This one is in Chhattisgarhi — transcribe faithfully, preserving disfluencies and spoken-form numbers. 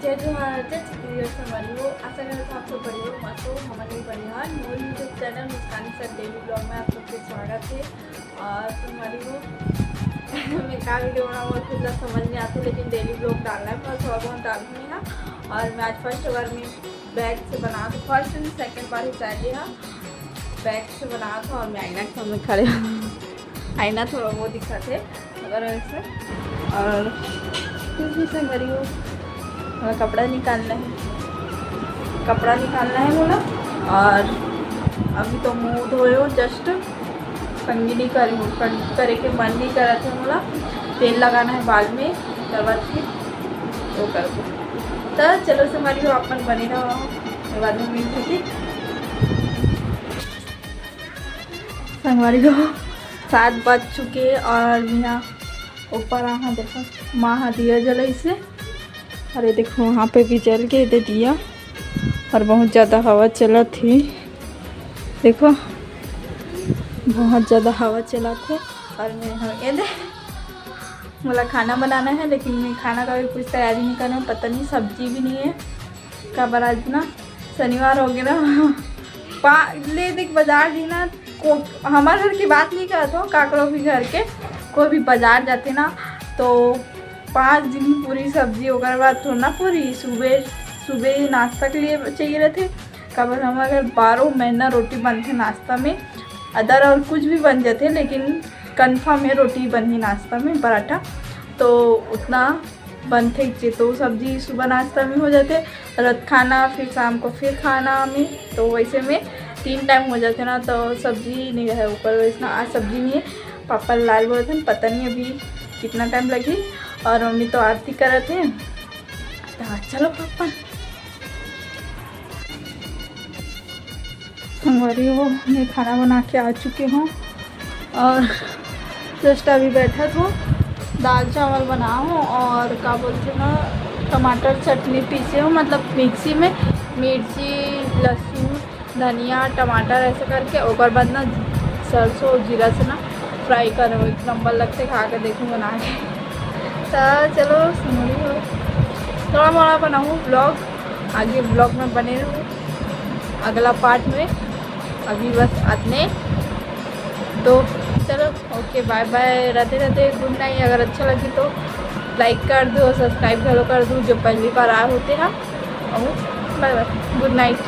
जय जोहार, जय छत्तीसगढ़ संगवारी हो। आशा करत हव आप सब बढ़िया हो, मस्त हो। हमन भी बढ़िया हन। मोर YouTube चैनल मुस्कान सर डेली ब्लॉग में आप सबके स्वागत है। और संगवारी हो, मैं का वीडियो बनाऊँ, मोर खुद ला समझ नहीं आते, लेकिन डेली ब्लॉग डालना है, मैं थोड़ा बहुत डालूंगी ना। और मैं आज फर्स्ट बार में बैग से बना, तो फर्स्ट एंड सेकंड बार ही शायद ये हा बैग से बना था। और मैं आईना के सामने खड़े हूँ। आईना थोड़ा वो दिखा थे, अगर ऐसे। और कुछ भी संगवारी हो, थोड़ा कपड़ा निकालना है, कपड़ा निकालना है बोला। और अभी तो मुंह धोए हो, जस्ट कंघी नहीं करी हूँ, कंघी करे के मन नहीं करत है मोला। तेल लगाना है बाल में, ओकर बाद फिर वो करबो। तो चलो संगवारी हो, अपन बने रहो, ओकर बाद में मिलते हैं। संगवारी हो, सात बज चुके और यहाँ ऊपर आहा, देखो, माँ हा दिया जलाइसे। अरे देखो, वहाँ पे भी जल के दे दिया। और बहुत ज़्यादा हवा चलत ही, देखो, बहुत ज़्यादा हवा चलत है। और मैं हम ये दे, मोला खाना बनाना है, लेकिन मैं खाना का भी कुछ तैयारी नहीं करना, पता नहीं सब्जी भी नहीं है, काबर आज ना शनिवार हो गया ना। पा ले देख, बाजार जी ना, को हमारे घर की बात नहीं करत हो, काकरो भी घर के कोई भी बाजार जाते ना, तो पाँच दिन पूरी सब्जी, ओकर बाद थोड़ा ना पूरी, सुबह सुबह नाश्ता के लिए चाहिए रहते। काबर हमारे घर बारह महीना रोटी बनते नाश्ता में, अदर और कुछ भी बन जाते, लेकिन कन्फर्म है रोटी बनही नाश्ता में, पराठा। तो उतना बनथे जे तो सब्जी सुबह नाश्ता में हो जाते, रात खाना, फिर शाम को फिर खाना में, तो वैसे में तीन टाइम हो जाते ना, तो सब्जी नहीं रहे ऊपर। वैसे ना आज सब्जी नहीं है, पापा लाल बोलत हन, पता नहीं अभी कितना टाइम लगी। और मम्मी तो आरती करत है, तो चलो पापा। संगवारी हो, मैं खाना बना के आ चुकी हूँ और जस्ट अभी बैठा था, दाल चावल बना हूँ और का बोलते ना, टमाटर चटनी पीसे हूँ, मतलब मिक्सी में मिर्ची, लहसुन, धनिया, टमाटर ऐसे करके ओकर बाद ना सरसों जीरा से ना फ्राई करो, एक नंबर लगते, खा के देखो बना के। तो चलो संगवारी हो, थोड़ा मोड़ा बनाऊँ ब्लॉग, आगे ब्लॉग में बने रहो अगला पार्ट में। अभी बस अतने, तो चलो, ओके, बाय बाय, राधे राधे, गुड नाइट। अगर अच्छा लगी तो लाइक कर दो, सब्सक्राइब घलो कर दो जो पहली बार आए होते हैं। और बाय बाय, गुड नाइट।